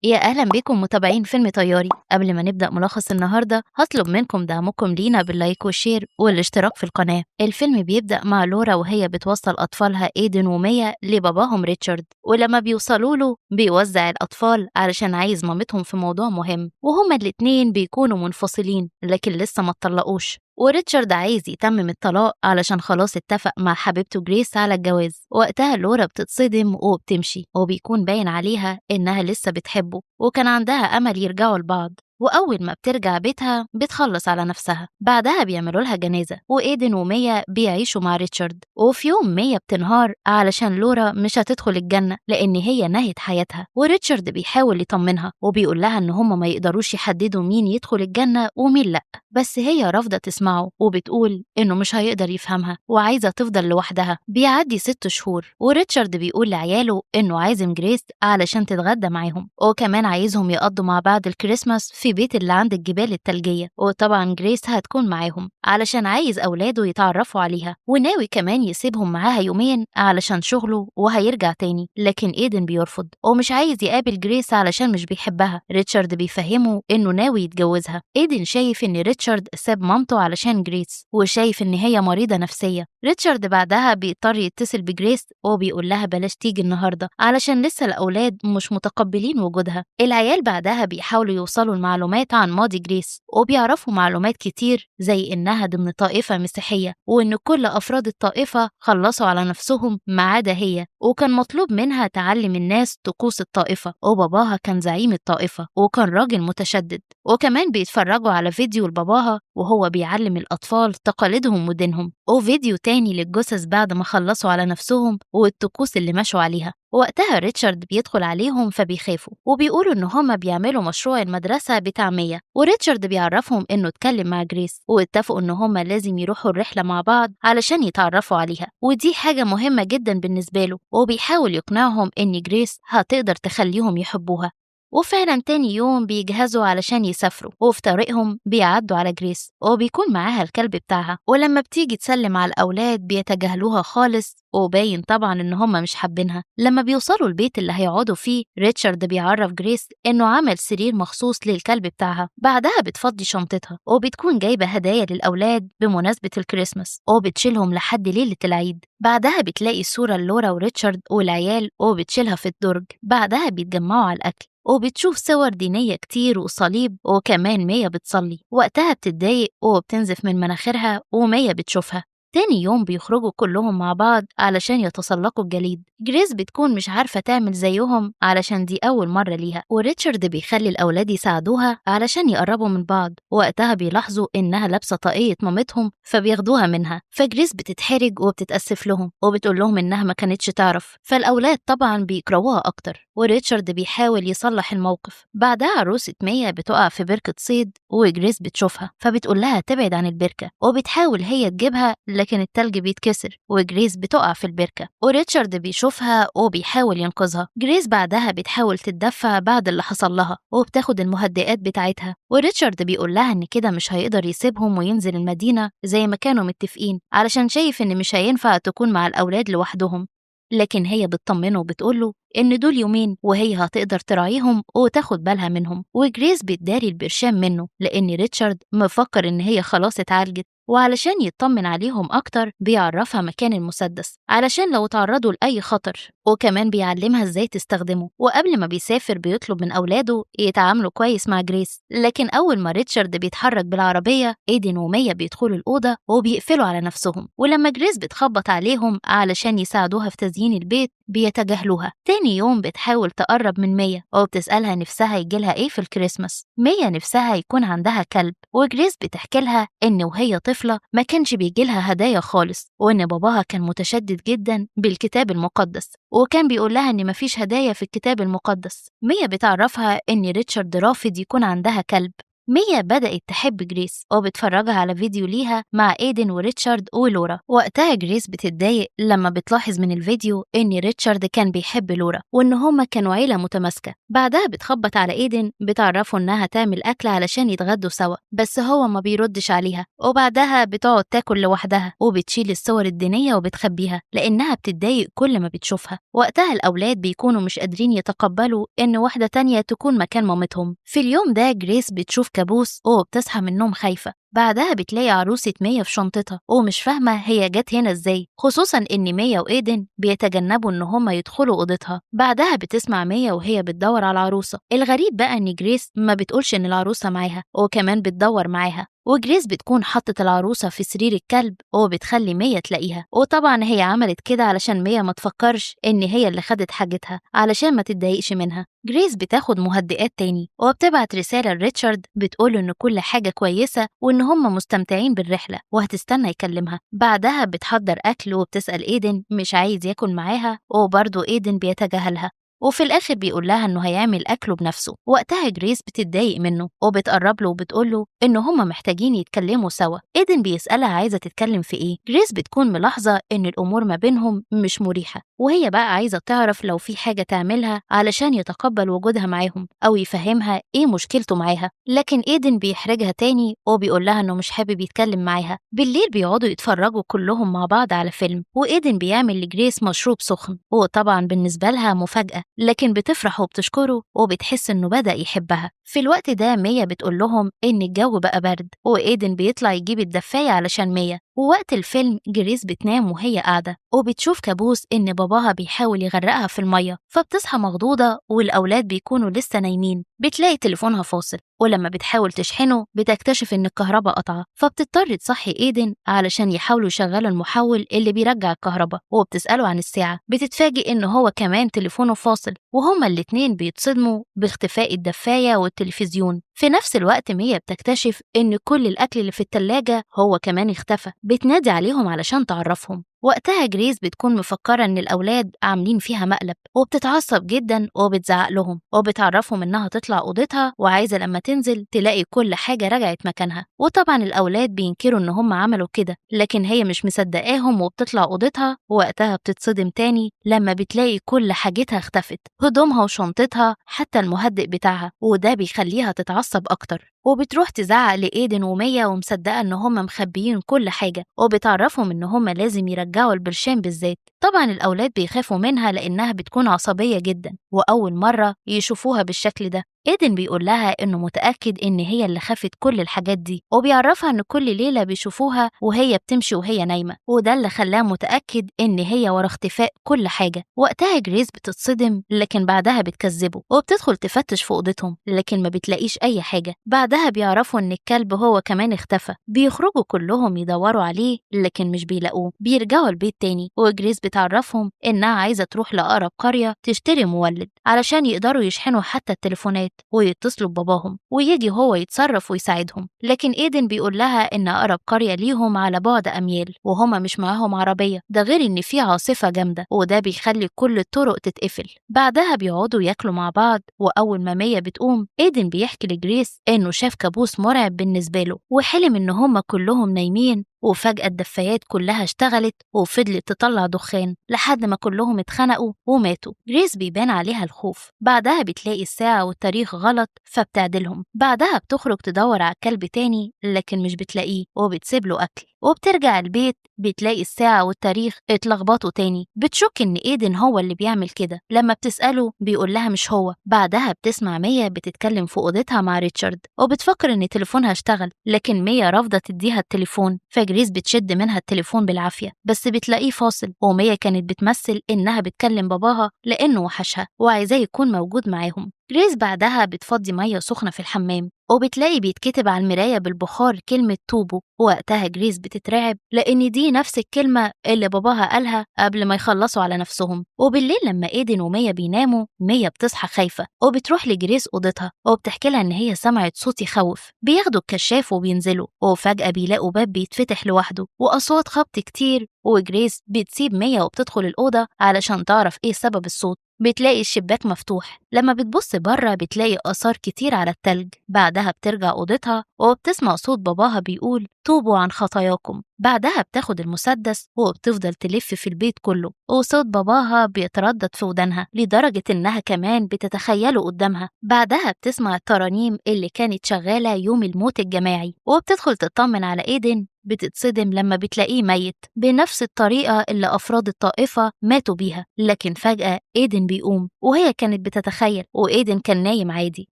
يا أهلا بكم متابعين فيلم طياري. قبل ما نبدأ ملخص النهاردة هطلب منكم دعمكم لينا بال like وال share والاشتراك في القناة. الفيلم بيبدأ مع لورا وهي بتوصل أطفالها إيدن وميا لباباهم ريتشارد، ولما بيوصلوا له بيوزع الأطفال علشان عايز مامتهم في موضوع مهم، وهما الاتنين بيكونوا منفصلين لكن لسه ما اتطلقوش. وريتشارد عايز يتمم الطلاق علشان خلاص اتفق مع حبيبته جريس على الجواز. وقتها لورا بتتصدم وبتمشي، وبيكون باين عليها إنها لسه بتحبه وكان عندها أمل يرجعوا لبعض. وأول ما بترجع بيتها بتخلص على نفسها. بعدها بيعملوا لها جنازة، وإيدن وميا بيعيشوا مع ريتشارد. وفي يوم ميا بتنهار علشان لورا مش هتدخل الجنة لأن هي نهت حياتها، وريتشارد بيحاول يطمنها وبيقول لها إن هما ما يقدروش يحددوا مين يدخل الجنة ومين لأ، بس هي رافضة تسمعه وبتقول إنه مش هيقدر يفهمها وعايزة تفضل لوحدها. بيعدي 6 شهور وريتشارد بيقول لعياله إنه عازم جريس علشان تتغدى معاهم، وكمان عايزهم يقضوا مع بعض الكريسماس في بيت اللي عند الجبال التلجية، وطبعا جريس هتكون معاهم علشان عايز أولاده يتعرفوا عليها، وناوي كمان يسيبهم معاها يومين علشان شغله وهيرجع تاني. لكن إيدن بيرفض ومش عايز يقابل جريس علشان مش بيحبها. ريتشارد بيفهمه إنه ناوي يتجوزها. إيدن شايف إن ريتشارد ساب مامته علشان جريس وشايف إن هي مريضة نفسية. ريتشارد بعدها بيضطر يتصل بجريس وبيقول لها بلاش تيجي النهاردة علشان لسه الأولاد مش متقبلين وجودها. العيال بعدها بيحاولوا يوصلوا المعلومات عن ماضي جريس، وبيعرفوا معلومات كتير زي إنها ضمن طائفة مسيحية وإن كل أفراد الطائفة خلصوا على نفسهم ما عدا هي، وكان مطلوب منها تعلم الناس طقوس الطائفة، وباباها كان زعيم الطائفة وكان راجل متشدد. وكمان بيتفرجوا على فيديو لباباها وهو بيعلم الأطفال تقاليدهم ودينهم، وفيديو تاني للجثث بعد ما خلصوا على نفسهم والطقوس اللي مشوا عليها. وقتها ريتشارد بيدخل عليهم فبيخافوا وبيقولوا إن هما بيعملوا مشروع المدرسة بتاع ميا، وريتشارد بيعرفهم إنه اتكلم مع جريس واتفقوا إن هما لازم يروحوا الرحلة مع بعض علشان يتعرفوا عليها، ودي حاجة مهمة جدا بالنسبة له، وبيحاول يقنعهم إن جريس هتقدر تخليهم يحبوها. وفعلا تاني يوم بيجهزوا علشان يسافروا، وفي طريقهم بيعدوا على جريس وبيكون معاها الكلب بتاعها، ولما بتيجي تسلم على الأولاد بيتجاهلوها خالص وباين طبعا إن هما مش حابينها. لما بيوصلوا البيت اللي هيقعدوا فيه ريتشارد بيعرف جريس إنه عمل سرير مخصوص للكلب بتاعها. بعدها بتفضي شنطتها وبتكون جايبة هدايا للأولاد بمناسبة الكريسماس وبتشيلهم لحد ليلة العيد. بعدها بتلاقي صورة لورا وريتشارد والعيال وبتشيلها في الدرج. بعدها بيتجمعوا على الأكل وبتشوف صور دينية كتير وصليب، وكمان ميا بتصلي. وقتها بتتضايق وبتنزف من مناخيرها وميا بتشوفها. تاني يوم بيخرجوا كلهم مع بعض علشان يتسلقوا الجليد. جريس بتكون مش عارفة تعمل زيهم علشان دي أول مرة ليها، وريتشارد بيخلي الأولاد يساعدوها علشان يقربوا من بعض. وقتها بيلاحظوا إنها لابسة طاقية مامتهم فبياخدوها منها، فجريس بتتحرج وبتتأسف لهم وبتقول لهم إنها ما كانتش تعرف، فالأولاد طبعا بيكرهوها أكتر، وريتشارد بيحاول يصلح الموقف. بعدها عروسة ميا بتقع في بركة صيد وجريس بتشوفها فبتقول لها تبعد عن البركة، وبتحاول هي تجيبها لكن التلج بيتكسر وجريس بتقع في البركة، وريتشارد بيشوفها وبيحاول ينقذها. جريس بعدها بتحاول تتدفى بعد اللي حصل لها وبتاخد المهدئات بتاعتها، وريتشارد بيقول لها إن كده مش هيقدر يسيبهم وينزل المدينة زي ما كانوا متفقين علشان شايف إن مش هينفع تكون مع الأولاد لوحدهم. لكن هي بتطمنه وبتقوله إن دول يومين وهي هتقدر تراعيهم وتاخد بالها منهم. وجريس بتداري البرشام منه لأن ريتشارد مفكر إن هي خلاص اتعالجت، وعلشان يطمن عليهم أكتر بيعرفها مكان المسدس علشان لو تعرضوا لأي خطر، وكمان بيعلمها إزاي تستخدمه. وقبل ما بيسافر بيطلب من أولاده يتعاملوا كويس مع جريس، لكن أول ما ريتشارد بيتحرك بالعربية إيدن وميا بيدخلوا الأوضة وبيقفلوا على نفسهم، ولما جريس بتخبط عليهم علشان يساعدوها في تزيين البيت بيتجاهلوها. تاني يوم بتحاول تقرب من ميا وبتسألها نفسها يجيلها إيه في الكريسماس. ميا نفسها يكون عندها كلب، وجريس بتحكي لها إن وهي طفلة ما كانش بيجيلها هدايا خالص، وإن باباها كان متشدد جدا بالكتاب المقدس وكان بيقول لها إن مفيش هدايا في الكتاب المقدس. ميا بتعرفها إن ريتشارد رافض يكون عندها كلب. ميا بدأت تحب جريس وبتفرجها على فيديو ليها مع ايدن وريتشارد ولورا. وقتها جريس بتتضايق لما بتلاحظ من الفيديو ان ريتشارد كان بيحب لورا وان هما كانوا عيلة متماسكة. بعدها بتخبط على ايدن بتعرفه انها تعمل اكل علشان يتغدوا سوا، بس هو ما بيردش عليها. وبعدها بتقعد تاكل لوحدها وبتشيل الصور الدينية وبتخبيها لانها بتتضايق كل ما بتشوفها. وقتها الاولاد بيكونوا مش قادرين يتقبلوا ان واحدة تانية تكون مكان مامتهم. في اليوم ده جريس بتشوف كابوس وبتصحى من النوم خايفة. بعدها بتلاقي عروسة ميا في شنطتها ومش فاهمة هي جت هنا ازاي، خصوصا ان ميا وايدن بيتجنبوا ان هما يدخلوا اوضتها. بعدها بتسمع ميا وهي بتدور على العروسة. الغريب بقى ان جريس ما بتقولش ان العروسة معاها وكمان بتدور معاها، وجريس بتكون حطت العروسة في سرير الكلب وبتخلي ميا تلاقيها. وطبعا هي عملت كده علشان ميا ما تفكرش ان هي اللي خدت حاجتها علشان ما تتضايقش منها. جريس بتاخد مهدئات تاني وبتبعت رسالة لريتشارد بتقوله ان كل حاجة كويسة وان هم مستمتعين بالرحلة وهتستنى يكلمها. بعدها بتحضر أكل وبتسأل ايدن مش عايز ياكل معاها، وبرضه ايدن بيتجاهلها وفي الآخر بيقول لها إنه هيعمل أكله بنفسه. وقتها جريس بتتضايق منه وبتقرب له وبتقول له إن هما محتاجين يتكلموا سوا. إيدن بيسألها عايزة تتكلم في إيه. جريس بتكون ملاحظة إن الأمور ما بينهم مش مريحة، وهي بقى عايزة تعرف لو في حاجة تعملها علشان يتقبل وجودها معاهم أو يفهمها إيه مشكلته معاها. لكن إيدن بيحرجها تاني وبيقول لها إنه مش حابب يتكلم معاها. بالليل بيقعدوا يتفرجوا كلهم مع بعض على فيلم، وإيدن بيعمل لجريس مشروب سخن، وطبعا بالنسبة لها مفاجأة، لكن بتفرح وبتشكره وبتحس إنه بدأ يحبها. في الوقت ده ميا بتقول لهم إن الجو بقى برد، وإيدن بيطلع يجيب الدفاية علشان ميا. ووقت الفيلم جريس بتنام وهي قاعدة وبتشوف كابوس إن باباها بيحاول يغرقها في المية، فبتصحى مخضوضة والأولاد بيكونوا لسه نايمين. بتلاقي تليفونها فاصل، ولما بتحاول تشحنه بتكتشف إن الكهرباء قطعة، فبتضطر تصحي إيدن علشان يحاولوا يشغلوا المحول اللي بيرجع الكهرباء. وبتسأله عن الساعة، بتتفاجئ إن هو كمان تليفونه فاصل، وهما الاتنين بيتصدموا باختفاء الدفاية والتلفزيون. في نفس الوقت ميا بتكتشف إن كل الأكل اللي في التلاجة هو كمان اختفى، بتنادي عليهم علشان تعرفهم. وقتها جريس بتكون مفكرة إن الأولاد عاملين فيها مقلب، وبتتعصب جدا وبتزعق لهم وبتعرفهم إنها تطلع أوضتها وعايزة لما تنزل تلاقي كل حاجة رجعت مكانها. وطبعا الأولاد بينكروا إن هم عملوا كده، لكن هي مش مصدقاهم وبتطلع أوضتها. وقتها بتتصدم تاني لما بتلاقي كل حاجتها اختفت، هدومها وشنطتها حتى المهدئ بتاعها، وده بيخليها تتعصب أكتر. وبتروح تزعق لإيدن وميا ومصدقة إن هم مخبيين كل حاجة، وبتعرفهم إن هم لازم يرجعوا البرشام بالذات. طبعا الأولاد بيخافوا منها لأنها بتكون عصبية جدا وأول مرة يشوفوها بالشكل ده. إيدن بيقول لها إنه متأكد إن هي اللي خافت كل الحاجات دي، وبيعرفها إن كل ليلة بيشوفوها وهي بتمشي وهي نايمة، وده اللي خلاه متأكد إن هي ورا اختفاء كل حاجة. وقتها جريس بتتصدم، لكن بعدها بتكذبه وبتدخل تفتش في أوضتهم، لكن ما بتلاقيش أي حاجة. بعدها بيعرفوا إن الكلب هو كمان اختفى، بيخرجوا كلهم يدوروا عليه لكن مش بيلاقوه. بيرجعوا البيت تاني، وجريس بتعرفهم إنها عايزة تروح لأقرب قرية تشتري مولد علشان يقدروا يشحنوا حتى التليفونات ويتصلوا بباباهم ويجي هو يتصرف ويساعدهم. لكن إيدن بيقول لها إن أقرب قرية ليهم على بعد أميال وهما مش معاهم عربية، ده غير إن في عاصفة جامدة وده بيخلي كل الطرق تتقفل. بعدها بيقعدوا ياكلوا مع بعض، وأول ما ميا بتقوم إيدن بيحكي لجريس إنه شاف كابوس مرعب بالنسبة له، وحلم إن هما كلهم نايمين وفجأة الدفايات كلها اشتغلت وفضلت تطلع دخان لحد ما كلهم اتخنقوا وماتوا. جريس بيبان عليها الخوف. بعدها بتلاقي الساعة والتاريخ غلط فبتعدلهم. بعدها بتخرج تدور على الكلب تاني لكن مش بتلاقيه وبتسيب له أكل، وبترجع البيت بتلاقي الساعة والتاريخ اتلخبطوا تاني. بتشك إن إيدن هو اللي بيعمل كده، لما بتسأله بيقول لها مش هو. بعدها بتسمع ميا بتتكلم في أوضتها مع ريتشارد وبتفكر إن تليفونها اشتغل، لكن ميا رافضة تديها التليفون، فجريس بتشد منها التليفون بالعافية بس بتلاقيه فاصل. وميا كانت بتمثل إنها بتكلم باباها لأنه وحشها وعايزاه يكون موجود معاهم. جريس بعدها بتفضي مية سخنة في الحمام وبتلاقي بيتكتب على المراية بالبخار كلمة توبو. وقتها جريس بتترعب لأن دي نفس الكلمة اللي باباها قالها قبل ما يخلصوا على نفسهم. وبالليل لما إيدن وميا بيناموا ميا بتصحى خايفة وبتروح لجريس أوضتها وبتحكي لها إن هي سمعت صوت يخوف. بياخدوا الكشاف وبينزلوا وفجأة بيلاقوا باب بيتفتح لوحده وأصوات خبط كتير، وجريس بتسيب ميا وبتدخل الأوضة علشان تعرف إيه سبب الصوت. بتلاقي الشباك مفتوح، لما بتبص بره بتلاقي آثار كتير على التلج. بعدها بعدها بترجع أوضتها وبتسمع صوت باباها بيقول توبوا عن خطاياكم. بعدها بتاخد المسدس وبتفضل تلف في البيت كله، وصوت باباها بيتردد في ودانها لدرجة إنها كمان بتتخيله قدامها. بعدها بتسمع الترانيم اللي كانت شغالة يوم الموت الجماعي، وبتدخل تطمن على إيدن. بتتصدم لما بتلاقيه ميت بنفس الطريقة اللي أفراد الطائفة ماتوا بيها. لكن فجأة إيدن بيقوم، وهي كانت بتتخيل، وإيدن كان نايم عادي،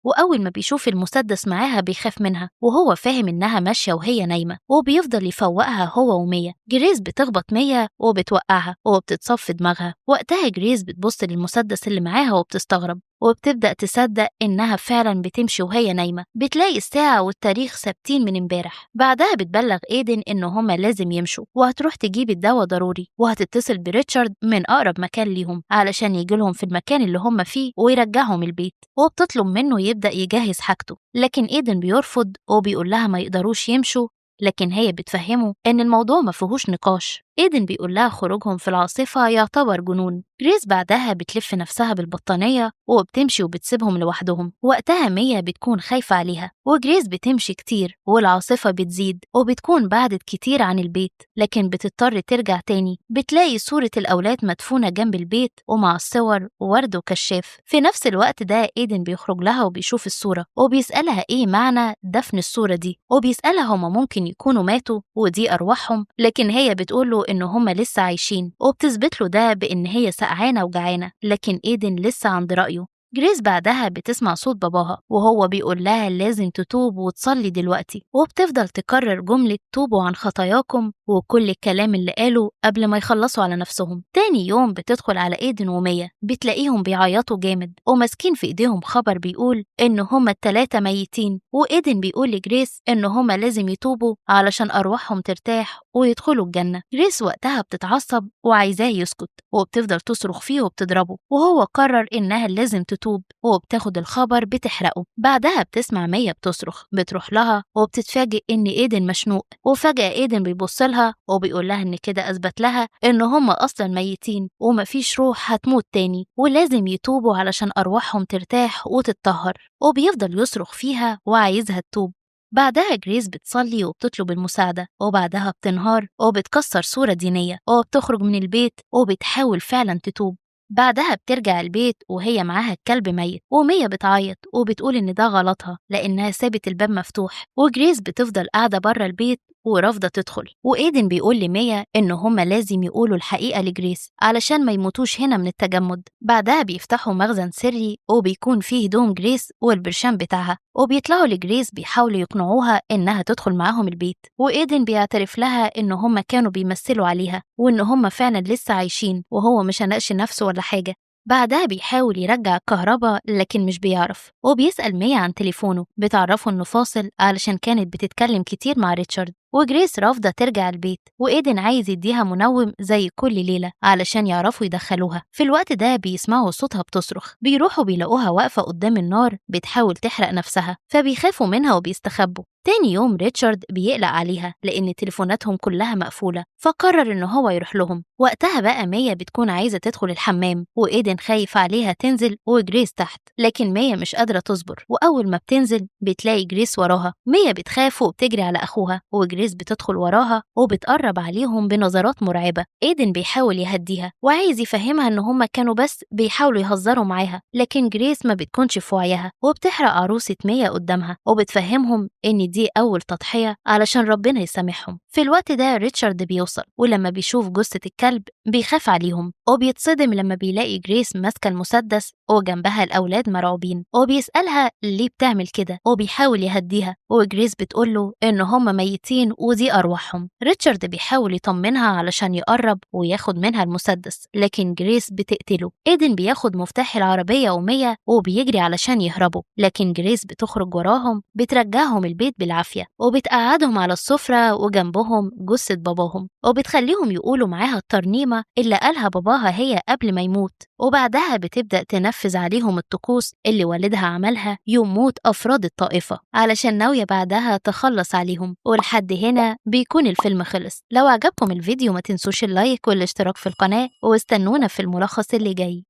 وأول ما بيشوف المسدس معاها بيخاف منها، وهو فاهم إنها ماشية وهي نايمة، وبيفضل يفوقها هو ومية. جريس بتخبط مية وبتوقعها وبتتصف في دماغها. وقتها جريس بتبص للمسدس اللي معاها وبتستغرب، وبتبدأ تصدق إنها فعلا بتمشي وهي نايمة. بتلاقي الساعة والتاريخ ثابتين من امبارح. بعدها بتبلغ إيدن إن هما لازم يمشوا، وهتروح تجيب الدواء ضروري، وهتتصل بريتشارد من أقرب مكان ليهم علشان يجيلهم في المكان اللي هما فيه ويرجعهم البيت، وبتطلب منه يبدأ يجهز حاجته. لكن إيدن بيرفض وبيقول لها ما يقدروش يمشوا، لكن هي بتفهمه إن الموضوع ما فيهوش نقاش. إيدن بيقول لها خروجهم في العاصفة يعتبر جنون. جريس بعدها بتلف نفسها بالبطانية وبتمشي وبتسيبهم لوحدهم. وقتها ميا بتكون خايفة عليها، وجريس بتمشي كتير والعاصفة بتزيد وبتكون بعدت كتير عن البيت، لكن بتضطر ترجع تاني. بتلاقي صورة الأولاد مدفونة جنب البيت ومع الصور وورد وكشاف. في نفس الوقت ده إيدن بيخرج لها وبيشوف الصورة وبيسألها إيه معنى دفن الصورة دي، وبيسألها هما ممكن يكونوا ماتوا ودي أرواحهم، لكن هي بتقوله إن هما لسه عايشين، وبتثبت له ده بإن هي سقعانة وجعانة، لكن إيدن لسه عند رأيه. جريس بعدها بتسمع صوت باباها وهو بيقول لها لازم تتوب وتصلي دلوقتي، وبتفضل تكرر جملة توبوا عن خطاياكم وكل الكلام اللي قاله قبل ما يخلصوا على نفسهم. تاني يوم بتدخل على إيدن ومية، بتلاقيهم بيعيطوا جامد وماسكين في إيديهم خبر بيقول إن هما التلاتة ميتين، وإيدن بيقول لجريس إن هما لازم يتوبوا علشان أرواحهم ترتاح ويدخلوا الجنة. جريس وقتها بتتعصب وعايزاه يسكت، وبتفضل تصرخ فيه وبتضربه، وهو قرر إنها لازم تتوب، وبتاخد الخبر بتحرقه. بعدها بتسمع مية بتصرخ، بتروح لها وبتتفاجئ إن إيدن مشنوق، وفجأة إيدن بيبص لها وبيقول لها إن كده أثبت لها إن هما أصلا ميتين ومفيش روح هتموت تاني، ولازم يتوبوا علشان أرواحهم ترتاح وتتطهر، وبيفضل يصرخ فيها وعايزها تتوب. بعدها جريس بتصلي وبتطلب المساعدة، وبعدها بتنهار وبتكسر صورة دينية وبتخرج من البيت وبتحاول فعلا تتوب. بعدها بترجع البيت وهي معاها الكلب ميت، ومية بتعيط وبتقول إن ده غلطها لأنها سابت الباب مفتوح، وجريس بتفضل قاعدة بره البيت ورافضة تدخل. وإيدن بيقول لميا إن هما لازم يقولوا الحقيقة لجريس علشان ما يموتوش هنا من التجمد. بعدها بيفتحوا مخزن سري وبيكون فيه هدوم جريس والبرشام بتاعها، وبيطلعوا لجريس بيحاولوا يقنعوها إنها تدخل معاهم البيت، وإيدن بيعترف لها إن هما كانوا بيمثلوا عليها وإن هما فعلا لسه عايشين وهو مش هنقش نفسه ولا حاجة. بعدها بيحاول يرجع الكهرباء لكن مش بيعرف، وبيسأل ميا عن تليفونه، بتعرفه إنه فاصل علشان كانت بتتكلم كتير مع ريتشارد. وجريس رافضة ترجع البيت، وإيدن عايز يديها منوم زي كل ليلة علشان يعرفوا يدخلوها. في الوقت ده بيسمعوا صوتها بتصرخ، بيروحوا بيلاقوها واقفة قدام النار بتحاول تحرق نفسها، فبيخافوا منها وبيستخبوا. تاني يوم ريتشارد بيقلق عليها لأن تليفوناتهم كلها مقفولة، فقرر إن هو يروح لهم. وقتها بقى ميا بتكون عايزة تدخل الحمام، وإيدن خايف عليها تنزل وجريس تحت، لكن ميا مش قادرة تصبر، وأول ما بتنزل بتلاقي جريس وراها. ميا بتخاف وبتجري على أخوها، وجريس بتدخل وراها وبتقرب عليهم بنظرات مرعبة. إيدن بيحاول يهديها وعايز يفهمها إن هما كانوا بس بيحاولوا يهزروا معاها، لكن جريس ما بتكونش في وعيها وبتحرق عروسة ميا قدامها، وبتفهمهم إن دي أول تضحية علشان ربنا يسامحهم. في الوقت ده ريتشارد بيوصل، ولما بيشوف جثة الكلب بيخاف عليهم، وبيتصدم لما بيلاقي جريس ماسكة المسدس وجنبها الأولاد مرعوبين، وبيسألها ليه بتعمل كده، وبيحاول يهديها، وجريس بتقوله إن هما ميتين ودي أرواحهم. ريتشارد بيحاول يطمنها علشان يقرب وياخد منها المسدس، لكن جريس بتقتله. إيدن بياخد مفتاح العربية ومية وبيجري علشان يهربوا، لكن جريس بتخرج وراهم، بترجعهم البيت بالعافية، وبتقعدهم على السفرة وجنبهم جثة باباهم، وبتخليهم يقولوا معاها الترنيمة اللي قالها باباها هي قبل ما يموت. وبعدها بتبدأ تنفذ عليهم الطقوس اللي والدها عملها يوم موت أفراد الطائفة، علشان ناوية بعدها تخلص عليهم. ولحد هنا بيكون الفيلم خلص. لو عجبكم الفيديو ما تنسوش ال like والاشتراك في القناة، واستنونا في الملخص اللي جاي.